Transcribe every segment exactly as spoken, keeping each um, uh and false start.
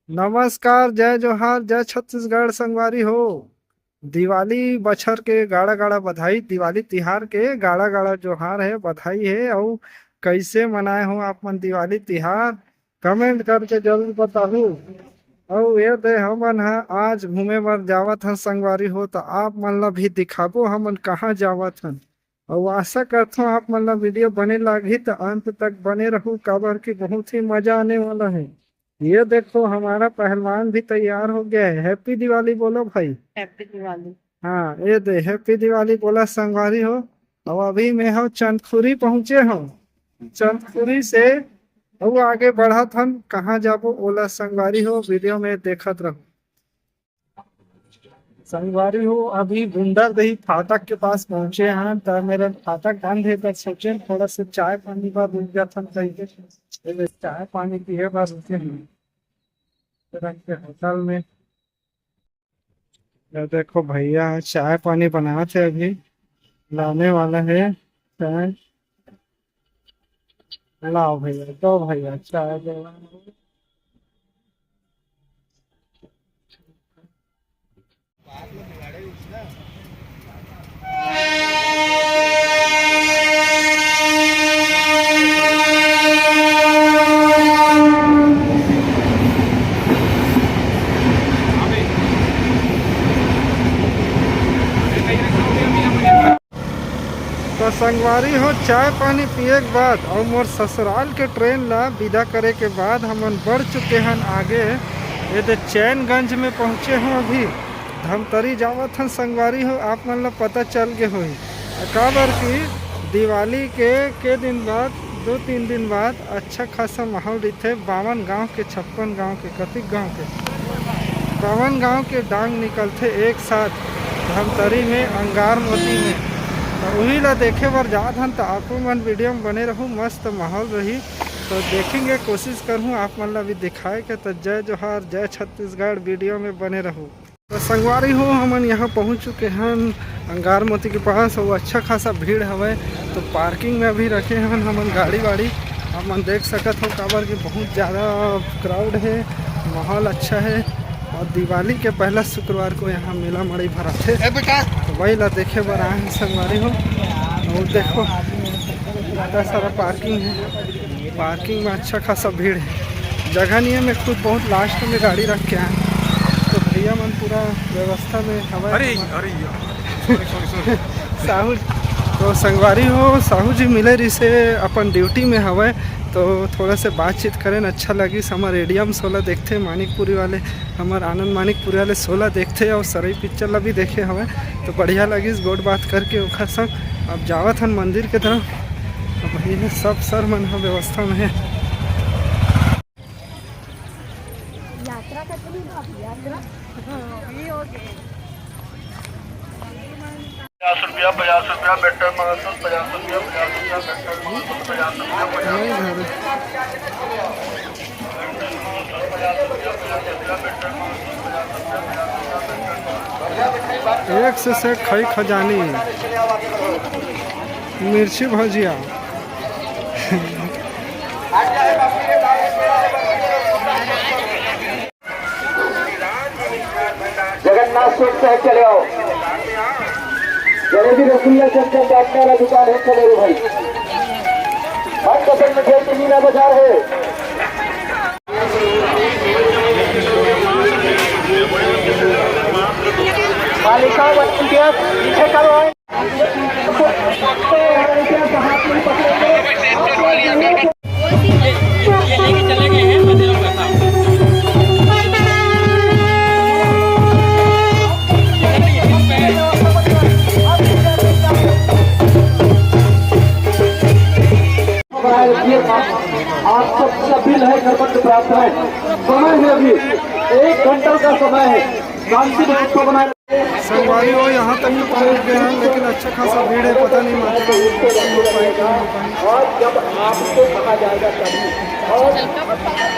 नमस्कार, जय जोहार, जय छत्तीसगढ़ संगवारी हो। दिवाली बछर के गाड़ा गाड़ा बधाई, दिवाली तिहार के गाड़ा गाड़ा जोहार हे, बधाई हे। अउ कइसे मनाए हो आप मन दिवाली तिहार, कमेंट करके जरूर बताहू। अउ ये दे हमन ह आज घूमे बर जावत हन संगवारी हो, त आप मन ला भी दिखाबो हमन कहाँ जावत हन। अउ आशा करथों आप मन ला वीडियो बने लागही त अंत तक बने रहू, काबर कि बहुत ही मजा आने वाला है। ये देखो हमारा पहलवान भी तैयार हो गया है। हैप्पी दिवाली बोलो भाई। हैप्पी दिवाली। हाँ, ये दे हैप्पी दिवाली बोला संगवारी हो। अब अभी मैं हूँ चंदखुरी पहुँचे हूँ। चंदखुरी से अब आगे बढ़त हन, कहाँ जाबो ओला संगवारी हो, वीडियो में देखत रहो। संगवारी हो, अभी गुंडरदेही फाटक के पास पहुंचे हैं, त मेरा फाटक बंद है, त सोचे थोड़ा सा चाय पानी बर रुक जाथन कहिके। ए, चाय पानी पिए बर रुके हैं। तरह के होटल में। ये देखो भैया चाय पानी बनावत हे, अभी लाने वाला है चाय। लाओ भैया, दो भैया चाय दे। तो संगवारी हो, चाय पानी पिए के बाद अउ मोर ससुराल के ट्रेन ला विदा करे के बाद हमन बढ़ चुके हन आगे। ये दे चैनगंज में पहुँचे हों अभी। धमतरी जावत हन संगवारी हो, आप मन ला पता चल गे होही। काबर कि दिवाली के, के दिन बाद, दो तीन दिन बाद अच्छा खासा माहौल रहिथे बावन गांव के, छप्पन गांव के, कतिक गांव के, बावन गांव के डांग निकलथे एक साथ धमतरी में, अंगार मोती में। त उही ला देखे बर जात हन, त आपो मन वीडियो में बने रहू, मस्त माहौल रही। तो देखेंगे, कोशिश करहूँ आप मन ला भी दिखाए के। तो जय जोहार, जय छत्तीसगढ़, वीडियो में बने रहू। तो संगवारी हो, हमन यहाँ पहुँच चुके हन अंगार मोती के पास, अउ अच्छा खासा भीड़ हवय। तो पार्किंग में अभी रखे हन हमन गाड़ी वाड़ी, आप मन देख सकत हो, काबर कि बहुत ज़्यादा क्राउड है, माहौल अच्छा है। और दिवाली के पहला शुक्रवार को यहाँ मेला मड़ई भराथे। ए बेटा। तो वही ला देखे बर आए हैं संगवारी हो। और देखो, इतना सारा पार्किंग है, पार्किंग में अच्छा खासा भीड़ है, जगह नहीं है। मैं खुद बहुत लास्ट में गाड़ी रख के आया, तो भैया मन पूरा व्यवस्था में हवा। अरे, अरे यार, सॉरी, सॉरी, सॉरी। साहू, तो संगवारी हो, साहू जी मिले रिसे अपन ड्यूटी में हवय, तो थोड़ा से बातचीत करें, अच्छा लगी। हमर एडियम सोला देखते, मानिकपुरी वाले, हमर आनंद मानिकपुरी वाले सोला देखते और सरई पिक्चर ला भी देखे हवय, तो बढ़िया लगिस गोठ बात करके ओखर संग। अब जावत हन मंदिर के तरफ। अब ये सब सर मन ह व्यवस्था में है। यात्रा का चलो ना, यात्रा। हाँ, ये हो गए। पचास रुपया, पचास रुपया, बेटर मांगत हन, पचास रुपया, पचास रुपया, बेटर मांगत हन, पचास रुपया, पचास रुपया। एक से सेक खाई खजानी, मिर्ची भजिया। जगन्नाथ चौक से चले आओ। जलेबी रसगुल्ला चमचम चाट वाला दुकान है, चले रे भाई। हर कसम में खेल के मीना बाजार है। पालिका वन के पीछे करो। आप सब सभी लहे करबद्ध प्रार्थना है, समय है अभी, एक घंटा का समय है, शांति व्यवस्था बनाए। संगवारी हो, यहाँ तक तो पहुँच गए हैं, लेकिन अच्छा खासा भीड़ है, पता नहीं माता रानी के दर्शन हो पाए कि नहीं हो पाए। और जब आपको कहा जाएगा तभी। और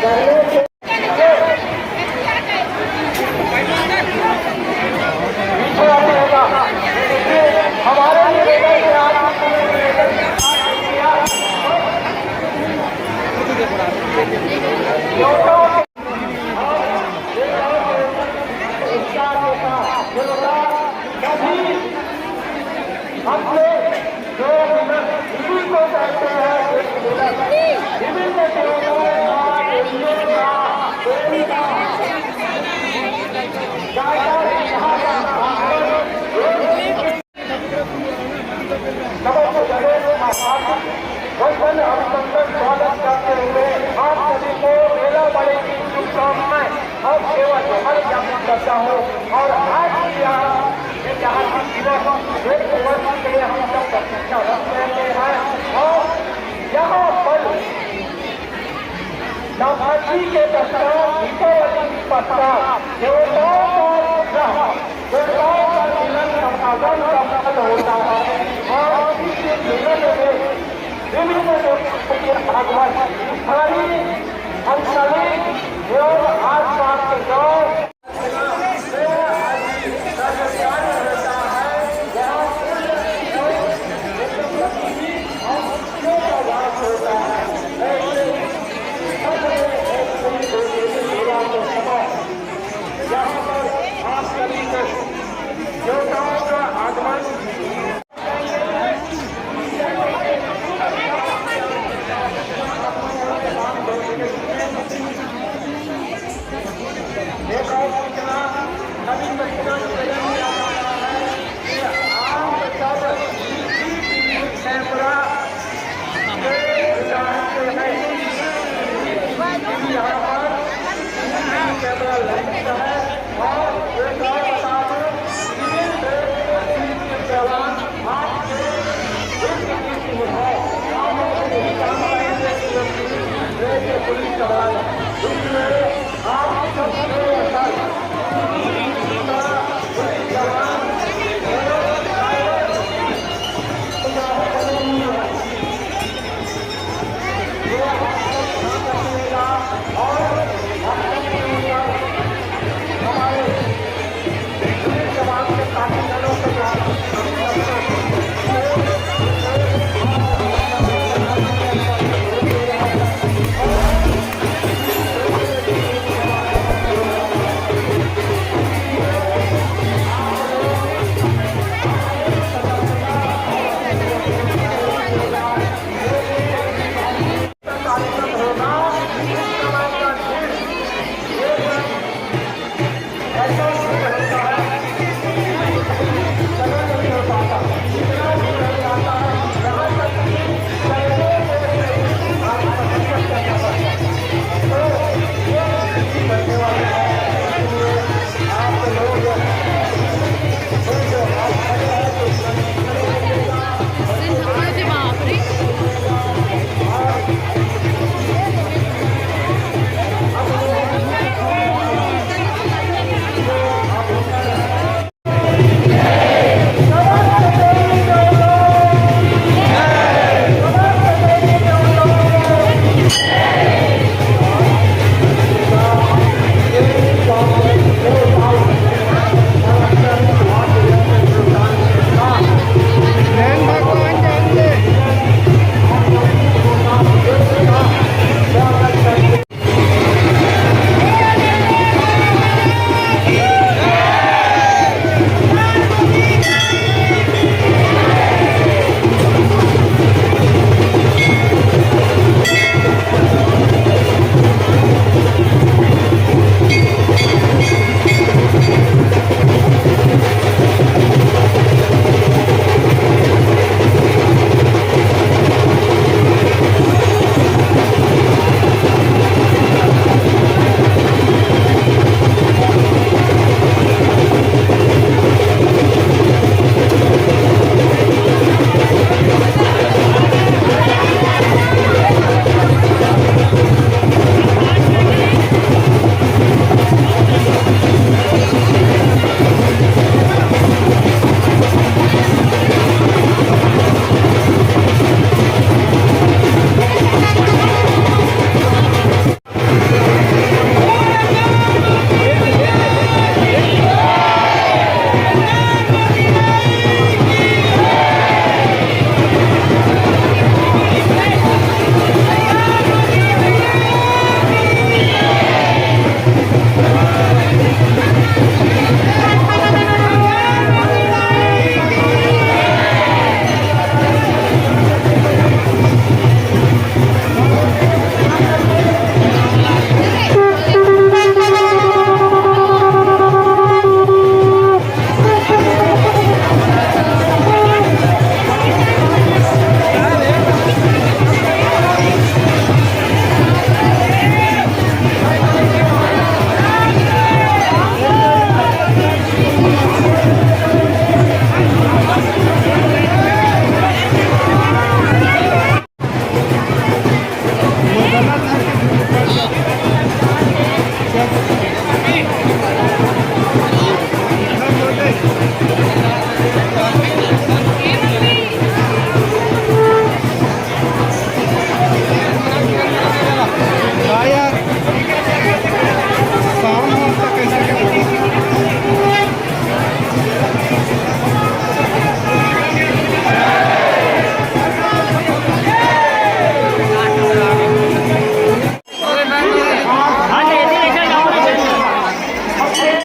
पहले से हमारे लिए हमारे लिए करता हूँ। और आज भी यहाँ ऐतिहासिक दिवस एक वर्ष के लिए हम सब प्रतीक्षारत रहते हैं और यहाँ पर नवरात्रि के पश्चात, दीपावली के पश्चात देवताओं का विवाह, देवताओं का मिलन समागम संपन्न होता है और इस मिलन में विभिन्न देवताओं के आगमन